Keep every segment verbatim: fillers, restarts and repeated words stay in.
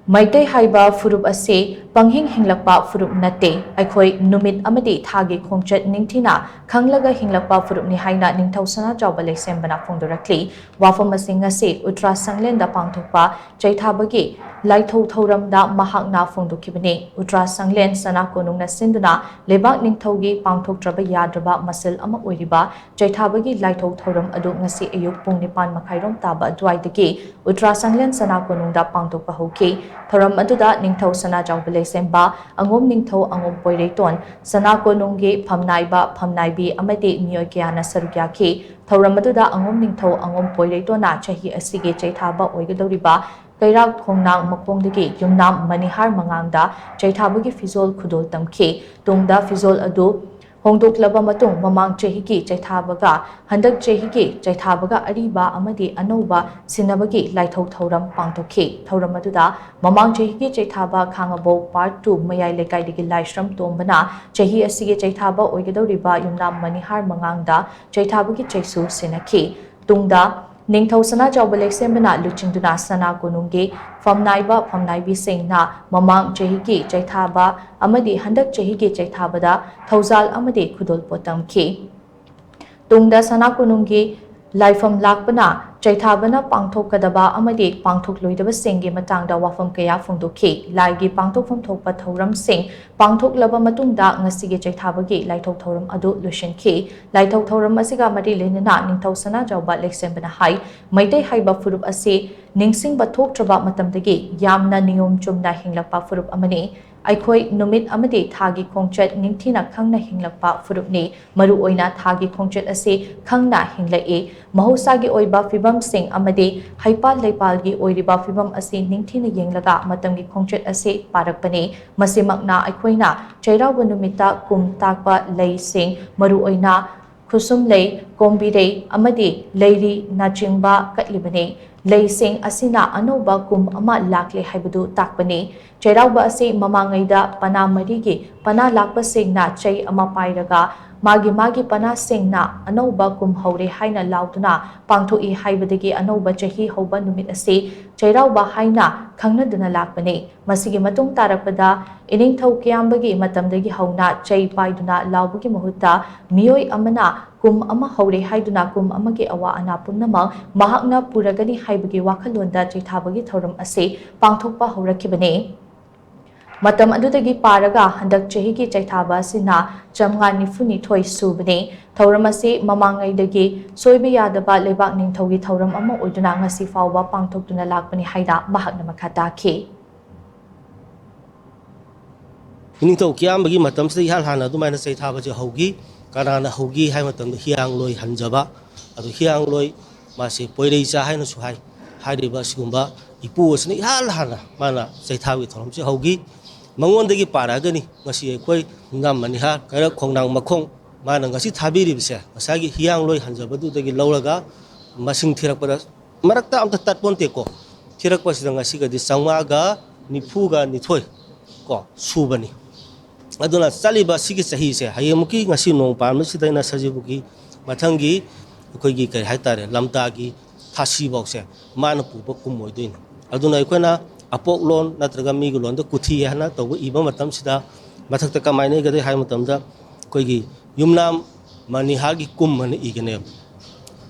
ꯃꯩꯇꯩ ꯍꯥꯏꯕ ꯐꯨꯔꯨꯞ ꯑꯁꯤ ꯄꯪꯍꯤꯡ ꯍꯤꯡꯂꯛꯄ ꯐꯨꯔꯨꯞ ꯅꯠꯇꯦ꯫ ꯑꯩꯈꯣꯏ ꯅꯨꯃꯤꯠ ꯑꯃꯗꯤ ꯊꯥꯒꯤ ꯈꯣꯡꯆꯠ ꯅꯤꯡꯊꯤꯅ ꯈꯪꯂꯒ ꯍꯤꯡꯂꯛꯄ ꯐꯨꯔꯨꯞꯅꯤ ꯍꯥꯏꯅ ꯅꯤꯡꯊꯧ ꯁꯅꯥꯖꯥꯎꯕ ꯂꯩꯁꯦꯝꯕꯅ ꯐꯣꯡꯗꯣꯔꯛꯂꯤ꯫ ꯋꯥꯐꯝ ꯑꯁꯤ ꯉꯁꯤ ꯎꯇ꯭ꯔꯥ ꯁꯪꯂꯦꯟꯗ ꯄꯥꯡꯊꯣꯛꯄ ꯆꯩꯊꯥꯕꯒꯤ ꯂꯥꯏꯊꯧ ꯊꯧꯔꯝꯗ ꯃꯍꯥꯛꯅ ꯐꯣꯡꯗꯣꯛꯈꯤꯕꯅꯤ꯫ ꯎꯇ꯭ꯔꯥ ꯁꯪꯂꯦꯟ ꯁꯅꯥ ꯀꯣꯅꯨꯡꯅ ꯁꯤꯟꯗꯨꯅ ꯂꯩꯕꯥꯛ ꯅꯤꯡꯊꯧꯒꯤ ꯄꯥꯡꯊꯣꯛꯇ꯭ꯔꯕ ꯌꯥꯗ꯭ꯔꯕ ꯃꯁꯤꯜ ꯑꯃ ꯑꯣꯏꯔꯤꯕ ꯆꯩꯊꯥꯕꯒꯤ ꯂꯥꯏꯊꯧ ꯊꯧꯔꯝ ꯑꯗꯨ ꯉꯁꯤ ꯑꯌꯨꯛ ꯄꯨꯡ ꯅꯤꯄꯥꯟ ꯃꯈꯥꯏꯔꯣꯝ ꯇꯥꯕ ꯑꯗꯨꯋꯥꯏꯗꯒꯤ ꯎꯇ꯭ꯔꯥ ꯁꯪꯂꯦꯟ ꯁꯅꯥ ꯀꯣꯅꯨꯡꯗ ꯄꯥꯡꯊꯣꯛꯄ ꯍꯧꯈꯤ꯫ ꯊꯧꯔꯝ ꯑꯗꯨꯗ ꯅꯤꯡꯊꯧ ꯁꯅꯥꯖꯥꯎꯕ ꯂꯩꯁꯦꯝꯕ, ꯑꯉꯣꯝ ꯅꯤꯡꯊꯧ ꯑꯉꯣꯝ ꯄꯣꯏꯔꯩꯇꯣꯟ, ꯁꯅꯥ ꯀꯣꯅꯨꯡꯒꯤ ꯐꯝꯅꯥꯏꯕ, ꯐꯝꯅꯥꯏꯕꯤ ꯑꯃꯗꯤ ꯃꯤꯑꯣꯏ ꯀꯌꯥꯅ ꯁꯔꯨꯛ ꯌꯥꯈꯤ꯫ ꯊꯧꯔꯝ ꯑꯗꯨꯗ ꯑꯉꯣꯝ ꯅꯤꯡꯊꯧ ꯑꯉꯣꯝ ꯄꯣꯏꯔꯩꯇꯣꯟꯅ ꯆꯍꯤ ꯑꯁꯤꯒꯤ ꯆꯩꯊꯥꯕ ꯑꯣꯏꯒꯗꯧꯔꯤꯕ ꯀꯩꯔꯥꯛ ꯈꯣꯡꯅꯥꯡ ꯃꯈꯣꯡꯗꯒꯤ ꯌꯨꯝꯅꯥꯝ ꯃꯅꯤꯍꯥꯔ ꯃꯉꯥꯡꯗ ꯆꯩꯊꯥꯕꯒꯤ ꯐꯤꯖꯣꯜ ꯈꯨꯗꯣꯜ ꯇꯝꯈꯤ꯫ ꯇꯨꯡꯗ ꯐꯤꯖꯣꯜ ꯑꯗꯨ ꯍꯣꯡꯗꯣꯛꯂꯕ ꯃꯇꯨꯡ ꯃꯃꯥꯡ ꯆꯍꯤꯒꯤ ꯆꯩꯊꯥꯕꯒ ꯍꯟꯗꯛ ꯆꯍꯤꯒꯤ ꯆꯩꯊꯥꯕꯒ ꯑꯔꯤꯕ ꯑꯃꯗꯤ ꯑꯅꯧꯕ ꯁꯤꯟꯅꯕꯒꯤ ꯂꯥꯏꯊꯧ ꯊꯧꯔꯝ ꯄꯥꯡꯊꯣꯛꯈꯤ꯫ ꯊꯧꯔꯝ ꯑꯗꯨꯗ ꯃꯃꯥꯡ ꯆꯍꯤꯒꯤ ꯆꯩꯊꯥꯕ ꯈꯥꯉꯕꯣꯛ Part Two ꯃꯌꯥꯏ ꯂꯩꯀꯥꯏꯗꯒꯤ ꯂꯥꯏꯁ꯭ꯔꯝ ꯇꯣꯝꯕꯅ ꯆꯍꯤ ꯑꯁꯤꯒꯤ ꯆꯩꯊꯥꯕ ꯑꯣꯏꯒꯗꯧꯔꯤꯕ ꯌꯨꯝꯅꯥꯝ ꯃꯅꯤꯍꯥꯔ ꯃꯉꯥꯡꯗ ꯆꯩꯊꯥꯕꯒꯤ ꯆꯩꯁꯨ ꯁꯤꯟꯅꯈꯤ꯫ ꯇꯨꯡꯗ ꯅꯤꯡꯊꯧ ꯁꯅꯥꯖꯥꯎꯕ ꯂꯩꯁꯦꯝꯕꯅ ꯂꯨꯆꯤꯡꯗꯨꯅ ꯁꯅꯥ ꯀꯣꯅꯨꯡꯒꯤ ꯐꯝꯅꯥꯏꯕ ꯐꯝꯅꯥꯏꯕꯤꯁꯤꯡꯅ ꯃꯃꯥꯡ ꯆꯍꯤꯒꯤ ꯆꯩꯊꯥꯕ ꯑꯃꯗꯤ ꯍꯟꯗꯛ ꯆꯍꯤꯒꯤ ꯆꯩꯊꯥꯕꯗ ꯊꯧꯖꯥꯜ ꯑꯃꯗꯤ ꯈꯨꯗꯣꯜꯄꯣꯠ ꯇꯝꯈꯤ꯫ ꯇꯨꯡꯗ ꯁꯅꯥ ꯀꯣꯅꯨꯡꯒꯤ ꯂꯥꯏꯐꯝ ꯂꯥꯛꯄꯅ ꯆꯩꯊꯥꯕꯅ ꯄꯥꯡꯊꯣꯛꯀꯗꯕ ꯑꯃꯗꯤ ꯄꯥꯡꯊꯣꯛꯂꯣꯏꯗꯕꯁꯤꯡꯒꯤ ꯃꯇꯥꯡꯗ ꯋꯥꯐꯝ ꯀꯌꯥ ꯐꯣꯡꯗꯣꯛꯈꯤ꯫ ꯂꯥꯏꯒꯤ ꯄꯥꯡꯊꯣꯛꯐꯝ ꯊꯣꯛꯄ ꯊꯧꯔꯝꯁꯤꯡ ꯄꯥꯡꯊꯣꯛꯂꯕ ꯃꯇꯨꯡꯗ ꯉꯁꯤꯒꯤ ꯆꯩꯊꯥꯕꯒꯤ ꯂꯥꯏꯊꯧ ꯊꯧꯔꯝ ꯑꯗꯨ ꯂꯣꯏꯁꯤꯟꯈꯤ꯫ ꯂꯥꯏꯊꯧ ꯊꯧꯔꯝ ꯑꯁꯤꯒ ꯃꯔꯤ ꯂꯩꯅꯅ ꯅꯤꯡꯊꯧ ꯁꯅꯥꯖꯥꯎꯕ ꯂꯩꯁꯦꯝꯕꯅ ꯍꯥꯏ, ꯃꯩꯇꯩ ꯍꯥꯏꯕ ꯐꯨꯔꯨꯞ ꯑꯁꯤ ꯅꯤꯡꯁꯤꯡꯕ ꯊꯣꯛꯇ꯭ꯔꯕ ꯃꯇꯝꯗꯒꯤ ꯌꯥꯝꯅ ꯅꯤꯌꯣꯝ ꯆꯨꯝꯅ ꯍꯤꯡꯂꯛꯄ ꯐꯨꯔꯨꯞ ꯑꯃꯅꯤ꯫ ꯑꯩꯈꯣꯏ ꯅꯨꯃꯤꯠ ꯑꯃꯗꯤ ꯊꯥꯒꯤ ꯈꯣꯡꯆꯠ ꯅꯤꯡꯊꯤꯅ ꯈꯪꯅ ꯍꯤꯡꯂꯛꯄ ꯐꯨꯔꯨꯞꯅꯤ꯫ ꯃꯔꯨꯑꯣꯏꯅ ꯊꯥꯒꯤ ꯈꯣꯡꯆꯠ ꯑꯁꯤ ꯈꯪꯅ ꯍꯤꯡꯂꯛꯏ꯫ ꯃꯍꯧꯁꯥꯒꯤ ꯑꯣꯏꯕ ꯐꯤꯕꯝꯁꯤꯡ ꯑꯃꯗꯤ ꯍꯩꯄꯥꯜ ꯂꯩꯄꯥꯜꯒꯤ ꯑꯣꯏꯔꯤꯕ ꯐꯤꯕꯝ ꯑꯁꯤ ꯅꯤꯡꯊꯤꯅ ꯌꯦꯡꯂꯒ ꯃꯇꯝꯒꯤ ꯈꯣꯡꯆꯠ ꯑꯁꯤ ꯄꯥꯔꯛꯄꯅꯤ꯫ ꯃꯁꯤꯃꯛꯅ ꯑꯩꯈꯣꯏꯅ ꯆꯩꯔꯥꯎꯕ ꯅꯨꯃꯤꯠꯇ ꯀꯨꯝ ꯇꯥꯛꯄ ꯂꯩꯁꯤꯡ, ꯃꯔꯨꯑꯣꯏꯅ ꯈꯨꯁꯨꯝꯂꯩ, ꯀꯣꯝꯕꯤꯔꯩ ꯑꯃꯗꯤ ꯂꯩꯔꯤꯅꯆꯤꯡꯕ ꯀꯠꯂꯤꯕꯅꯤ꯫ ꯂꯩꯁꯤꯡ ꯑꯁꯤꯅ ꯑꯅꯧꯕ ꯀꯨꯝ ꯑꯃ ꯂꯥꯛꯂꯦ ꯍꯥꯏꯕꯗꯨ ꯇꯥꯛꯄꯅꯤ꯫ ꯆꯩꯔꯥꯎꯕ ꯑꯁꯤ ꯃꯃꯥꯡꯉꯩꯗ ꯄꯅꯥ ꯃꯔꯤꯒꯤ ꯄꯅꯥ ꯂꯥꯛꯄꯁꯤꯡꯅ ꯆꯩ ꯑꯃ ꯄꯥꯏꯔꯒ ꯃꯥꯒꯤ ꯃꯥꯒꯤ ꯄꯅꯥꯁꯤꯡꯅ ꯑꯅꯧꯕ ꯀꯨꯝ ꯍꯧꯔꯦ ꯍꯥꯏꯅ ꯂꯥꯎꯗꯨꯅ ꯄꯥꯡꯊꯣꯛꯏ ꯍꯥꯏꯕꯗꯒꯤ ꯑꯅꯧꯕ ꯆꯍꯤ ꯍꯧꯕ ꯅꯨꯃꯤꯠ ꯑꯁꯤ ꯆꯩꯔꯥꯎꯕ ꯍꯥꯏꯅ ꯈꯪꯅꯗꯨꯅ ꯂꯥꯛꯄꯅꯤ꯫ ꯃꯁꯤꯒꯤ ꯃꯇꯨꯡ ꯇꯥꯔꯛꯄꯗ ꯏꯅꯤꯡꯊꯧ ꯀꯤꯌꯥꯝꯕꯒꯤ ꯃꯇꯝꯗꯒꯤ ꯍꯧꯅ ꯆꯩ ꯄꯥꯏꯗꯨꯅ ꯂꯥꯎꯕꯒꯤ ꯃꯍꯨꯠꯇ ꯃꯤꯑꯣꯏ ꯑꯃꯅ ꯀꯨꯝ ꯑꯃ ꯍꯧꯔꯦ ꯍꯥꯏꯗꯨꯅ ꯀꯨꯝ ꯑꯃꯒꯤ ꯑꯋꯥ ꯑꯅꯥ ꯄꯨꯝꯅꯃꯛ ꯃꯍꯥꯛꯅ ꯄꯨꯔꯒꯅꯤ ꯍꯥꯏꯕꯒꯤ ꯋꯥꯈꯜꯂꯣꯟꯗ ꯆꯩꯊꯥꯕꯒꯤ ꯊꯧꯔꯝ ꯑꯁꯤ ꯄꯥꯡꯊꯣꯛꯄ ꯍꯧꯔꯛꯈꯤꯕꯅꯤ꯫ ꯃꯇꯝ ꯑꯗꯨꯗꯒꯤ ꯄꯥꯔꯒ ꯍꯟꯗꯛ ꯆꯍꯤꯒꯤ ꯆꯩꯊꯥꯕ ꯑꯁꯤꯅ ꯆꯥꯝꯃꯉꯥ ꯅꯤꯐꯨꯅꯤꯊꯣꯏ ꯁꯨꯕꯅꯤ꯫ ꯊꯧꯔꯝ ꯑꯁꯤ ꯃꯃꯥꯡꯉꯩꯗꯒꯤ ꯁꯣꯏꯕ ꯌꯥꯗꯕ ꯂꯩꯕꯥꯛ ꯅꯤꯡꯊꯧꯒꯤ ꯊꯧꯔꯝ ꯑꯃ ꯑꯣꯏꯗꯨꯅ ꯉꯁꯤ ꯐꯥꯎꯕ ꯄꯥꯡꯊꯣꯛꯇꯨꯅ ꯂꯥꯛꯄꯅꯤ ꯍꯥꯏꯅ ꯃꯍꯥꯛꯅ ꯃꯈꯥ ꯇꯥꯈꯤ꯫ ꯏꯅꯤꯡꯊꯧ ꯀꯤꯌꯥꯝꯕꯒꯤ ꯃꯇꯝꯁꯤꯗ ꯏꯍꯥꯟ ꯍꯥꯟꯅ ꯑꯗꯨꯃꯥꯏꯅ ꯆꯩꯊꯥꯕꯁꯦ ꯍꯧꯈꯤ꯫ ꯀꯅꯥꯅ ꯍꯧꯈꯤ ꯍꯥꯏꯕ ꯃꯇꯝꯗ ꯍꯤꯌꯥꯡꯂꯣꯏ ꯍꯟꯖꯕ, ꯑꯗꯨ ꯍꯤꯌꯥꯡꯂꯣꯏ ꯃꯥꯁꯦ ꯄꯣꯏꯔꯩꯆꯥ ꯍꯥꯏꯅꯁꯨ ꯍꯥꯏ꯫ ꯍꯥꯏꯔꯤꯕ ꯑꯁꯤꯒꯨꯝꯕ ꯏꯄꯨ ꯑꯁꯤꯅ ꯏꯍꯥꯟ ꯍꯥꯟꯅ ꯃꯥꯅ ꯆꯩꯊꯥꯕꯒꯤ ꯊꯧꯔꯝꯁꯤ ꯍꯧꯈꯤ꯫ ꯃꯉꯣꯟꯗꯒꯤ ꯄꯥꯔꯛꯑꯒꯅꯤ ꯉꯁꯤ ꯑꯩꯈꯣꯏ ꯅꯤꯡꯉꯥꯝ ꯃꯅꯤꯍꯥꯔ, ꯀꯩꯔꯛ ꯈꯣꯡꯅꯥꯡ ꯃꯈꯣꯡ ꯃꯥꯅ ꯉꯁꯤ ꯊꯥꯕꯤꯔꯤꯕꯁꯦ ꯉꯁꯥꯏꯒꯤ ꯍꯤꯌꯥꯡꯂꯣꯏ ꯍꯟꯖꯕꯗꯨꯗꯒꯤ ꯂꯧꯔꯒ ꯃꯁꯤꯡ ꯊꯤꯔꯛꯄꯗ ꯃꯔꯛꯇ ꯑꯝꯇ ꯇꯠꯄꯣꯟꯇꯦꯀꯣ꯫ ꯊꯤꯔꯛꯄꯁꯤꯗ ꯉꯁꯤꯒꯗꯤ ꯆꯥꯝꯃꯉꯥꯒ ꯅꯤꯐꯨꯒ ꯅꯤꯊꯣꯏ ꯀꯣ ꯁꯨꯕꯅꯤ꯫ ꯑꯗꯨꯅ ꯆꯠꯂꯤꯕ ꯁꯤꯒꯤ ꯆꯍꯤꯁꯦ, ꯍꯌꯦꯡꯃꯨꯛꯀꯤ ꯉꯁꯤ ꯅꯣꯡ ꯄꯥꯟꯕꯁꯤꯗꯩꯅ ꯁꯖꯤꯕꯨꯒꯤ ꯃꯊꯪꯒꯤ ꯑꯩꯈꯣꯏꯒꯤ ꯀꯔꯤ ꯍꯥꯏꯇꯥꯔꯦ, ꯂꯝꯇꯥꯒꯤ ꯊꯥꯁꯤꯐꯥꯎꯁꯦ ꯃꯥꯅ ꯄꯨꯕ ꯀꯨꯝ ꯑꯣꯏꯗꯣꯏꯅꯤ꯫ ꯑꯗꯨꯅ ꯑꯩꯈꯣꯏꯅ ꯑꯄꯣꯛꯂꯣꯟ ꯅꯠꯇ꯭ꯔꯒ ꯃꯤꯒꯤ ꯂꯣꯟꯗ ꯀꯨꯊꯤ ꯍꯥꯏꯅ ꯇꯧꯕ ꯏꯕ ꯃꯇꯝꯁꯤꯗ ꯃꯊꯛꯇ ꯀꯃꯥꯏꯅ ꯏꯒꯗꯒꯦ ꯍꯥꯏꯕ ꯃꯇꯝꯗ ꯑꯩꯈꯣꯏꯒꯤ ꯌꯨꯝꯅꯥꯝ ꯃꯅꯤꯍꯥꯔꯒꯤ ꯀꯨꯝ ꯑꯅ ꯏꯒꯅꯦꯕ꯫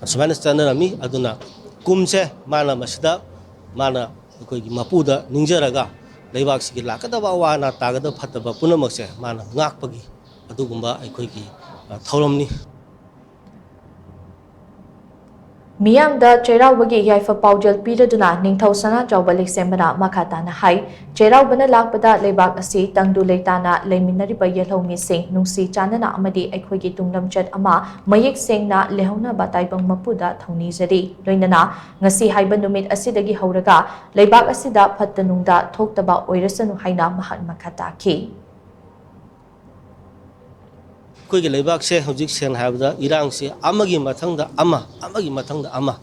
ꯑꯁꯨꯃꯥꯏꯅ ꯆꯠꯅꯔꯝꯃꯤ꯫ ꯑꯗꯨꯅ ꯀꯨꯝꯁꯦ ꯃꯥꯅ ꯃꯁꯤꯗ ꯃꯥꯅ ꯑꯩꯈꯣꯏꯒꯤ ꯃꯄꯨꯗ ꯅꯤꯡꯖꯔꯒ ꯂꯩꯕꯥꯛꯁꯤꯒꯤ ꯂꯥꯛꯀꯗꯕ ꯑꯋꯥ ꯑꯅꯥ ꯇꯥꯒꯗꯕ ꯐꯠꯇꯕ ꯄꯨꯝꯅꯃꯛꯁꯦ ꯃꯥꯅ ꯉꯥꯛꯄꯒꯤ ꯑꯗꯨꯒꯨꯝꯕ ꯑꯩꯈꯣꯏꯒꯤ, ꯑ, ꯊꯧꯔꯝꯅꯤ꯫ ꯃꯤꯌꯥꯝꯗ ꯆꯩꯔꯥꯎꯕꯒꯤ ꯌꯥꯏꯐ ꯄꯥꯎꯖꯦꯜ ꯄꯤꯔꯗꯨꯅ ꯅꯤꯡꯊꯧ ꯁꯅꯥꯖꯥꯎꯕ ꯂꯩꯁꯦꯝꯕꯅ ꯃꯈꯥ ꯇꯥꯅ ꯍꯥꯏ, ꯆꯩꯔꯥꯎꯕꯅ ꯂꯥꯛꯄꯗ ꯂꯩꯕꯥꯛ ꯑꯁꯤ ꯇꯪꯗꯨ ꯂꯩꯇꯥꯅ ꯂꯩꯃꯤꯟꯅꯔꯤꯕ ꯌꯦꯜꯍꯧꯃꯤꯁꯤꯡ ꯅꯨꯡꯁꯤ ꯆꯥꯟꯅꯅ ꯑꯃꯗꯤ ꯑꯩꯈꯣꯏꯒꯤ ꯇꯨꯡꯂꯝꯆꯠ ꯑꯃ ꯃꯌꯦꯛ ꯁꯦꯡꯅ ꯂꯩꯍꯧꯅꯕ ꯇꯥꯏꯕꯪ ꯃꯄꯨꯗ ꯊꯧꯅꯤꯖꯔꯤ꯫ ꯂꯣꯏꯅꯅ ꯉꯁꯤ ꯍꯥꯏꯕ ꯅꯨꯃꯤꯠ ꯑꯁꯤꯗꯒꯤ ꯍꯧꯔꯒ ꯂꯩꯕꯥꯛ ꯑꯁꯤꯗ ꯐꯠꯇ ꯅꯨꯡꯗ ꯊꯣꯛꯇꯕ ꯑꯣꯏꯔꯁꯅꯨ ꯍꯥꯏꯅ ꯃꯍꯥꯛ ꯃꯈꯥ ꯇꯥꯈꯤ꯫ ꯑꯩꯈꯣꯏꯒꯤ ꯂꯩꯕꯥꯛꯁꯦ ꯍꯧꯖꯤꯛ ꯁꯦꯡꯅ ꯍꯥꯏꯔꯕꯗ ꯏꯔꯥꯡꯁꯦ ꯑꯃꯒꯤ ꯃꯊꯪꯗ ꯑꯃ, ꯑꯃꯒꯤ ꯃꯊꯪꯗ ꯑꯃ꯫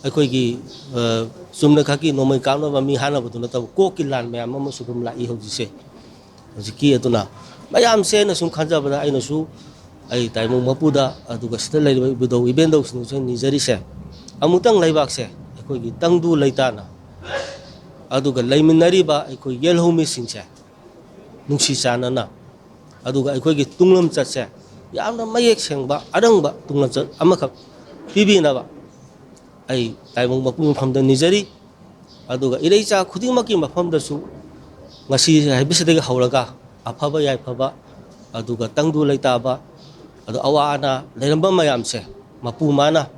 ꯑꯩꯈꯣꯏꯒꯤ, ꯑ, ꯆꯨꯝꯅ ꯈꯛꯀꯤ ꯅꯣꯡꯃꯩ ꯀꯥꯞꯅꯕ ꯃꯤ ꯍꯥꯠꯅꯕꯗꯨ ꯅꯠꯇꯕ ꯀꯣꯛꯀꯤ ꯂꯥꯟ ꯃꯌꯥꯝ ꯑꯃꯁꯨ ꯑꯗꯨꯝ ꯂꯥꯛꯏ ꯍꯧꯖꯤꯛꯁꯦ꯫ ꯍꯧꯖꯤꯛꯀꯤ ꯑꯗꯨꯅ ꯃꯌꯥꯝꯁꯦ ꯑꯩꯅ ꯁꯨꯝ ꯈꯟꯖꯕꯗ ꯑꯩꯅꯁꯨ ꯑꯩ ꯇꯥꯏꯕꯪ ꯃꯄꯨꯗ, ꯑꯗꯨꯒ ꯁꯤꯗ ꯂꯩꯔꯤꯕ ꯏꯕꯨꯙꯧ ꯏꯕꯦꯟꯗꯧꯁꯤꯡꯁꯨ ꯅꯤꯖꯔꯤꯁꯦ, ꯑꯃꯨꯛꯇꯪ ꯂꯩꯕꯥꯛꯁꯦ ꯑꯩꯈꯣꯏꯒꯤ ꯇꯪꯗꯨ ꯂꯩꯇꯥꯅ, ꯑꯗꯨꯒ ꯂꯩꯃꯤꯟꯅꯔꯤꯕ ꯑꯩꯈꯣꯏ ꯌꯦꯜꯍꯧꯃꯤꯁꯤꯡꯁꯦ ꯅꯨꯡꯁꯤ ꯆꯥꯟꯅꯅ, ꯑꯗꯨꯒ ꯑꯩꯈꯣꯏꯒꯤ ꯇꯨꯡꯂꯝꯆꯠꯁꯦ ꯌꯥꯝꯅ ꯃꯌꯦꯛ ꯁꯦꯡꯕ ꯑꯔꯪꯕ ꯇꯨꯡꯂꯝꯆꯠ ꯑꯃꯈꯛ ꯄꯤꯕꯤꯅꯕ ꯑꯩ ꯇꯥꯏꯕꯪ ꯃꯄꯨ ꯃꯐꯝꯗ ꯅꯤꯖꯔꯤ꯫ ꯑꯗꯨꯒ ꯏꯔꯩꯆꯥ ꯈꯨꯗꯤꯡꯃꯛꯀꯤ ꯃꯐꯝꯗꯁꯨ ꯉꯁꯤ ꯍꯥꯏꯕꯁꯤꯗꯒꯤ ꯍꯧꯔꯒ ꯑꯐꯕ ꯌꯥꯏꯐꯕ, ꯑꯗꯨꯒ ꯇꯪꯗꯨ ꯂꯩꯇꯥꯕ, ꯑꯗꯣ ꯑꯋꯥ ꯑꯅꯥ ꯂꯩꯔꯝꯕ ꯃꯌꯥꯝꯁꯦ ꯃꯄꯨ ꯃꯥꯅ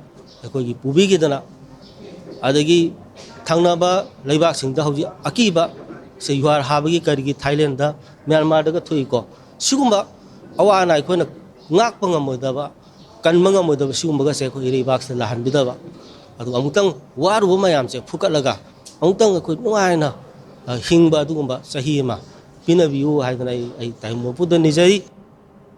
ꯑꯩꯈꯣꯏꯒꯤ ꯄꯨꯕꯤꯈꯤꯗꯅ, ꯑꯗꯒꯤ ꯊꯪꯅꯕ ꯂꯩꯕꯥꯛꯁꯤꯡꯗ ꯍꯧꯖꯤꯛ ꯑꯀꯤꯕ ꯁꯦ ꯌꯨꯍꯥꯔ ꯍꯥꯕꯒꯤ ꯀꯔꯤꯒꯤ ꯊꯥꯏꯂꯦꯟꯗ, ꯃ꯭ꯌꯥꯟꯃꯥꯔꯗꯒ ꯊꯣꯛꯏꯀꯣ꯫ ꯁꯤꯒꯨꯝꯕ ꯑꯋꯥ ꯑꯅꯥ ꯑꯩꯈꯣꯏꯅ ꯉꯥꯛꯄ ꯉꯝꯃꯣꯏꯗꯕ, ꯀꯟꯕ ꯉꯝꯃꯣꯏꯗꯕ ꯁꯤꯒꯨꯝꯕꯒꯁꯦ ꯑꯩꯈꯣꯏ ꯏꯔꯩꯕꯥꯛꯁꯤꯗ ꯂꯥꯛꯍꯟꯕꯤꯗꯕ꯫ ꯑꯗꯨꯒ ꯑꯃꯨꯛꯇꯪ ꯋꯥꯔꯨꯕ ꯃꯌꯥꯝꯁꯦ ꯐꯨꯀꯠꯂꯒ ꯑꯃꯨꯛꯇꯪ ꯑꯩꯈꯣꯏ ꯅꯨꯡꯉꯥꯏꯅ, ꯑ, ꯍꯤꯡꯕ ꯑꯗꯨꯒꯨꯝꯕ ꯆꯍꯤ ꯑꯃ ꯄꯤꯅꯕꯤꯌꯨ ꯍꯥꯏꯗꯅ ꯑꯩ, ꯑꯩ ꯇꯥꯏꯕꯪ ꯃꯄꯨꯗ ꯅꯤꯖꯔꯤ꯫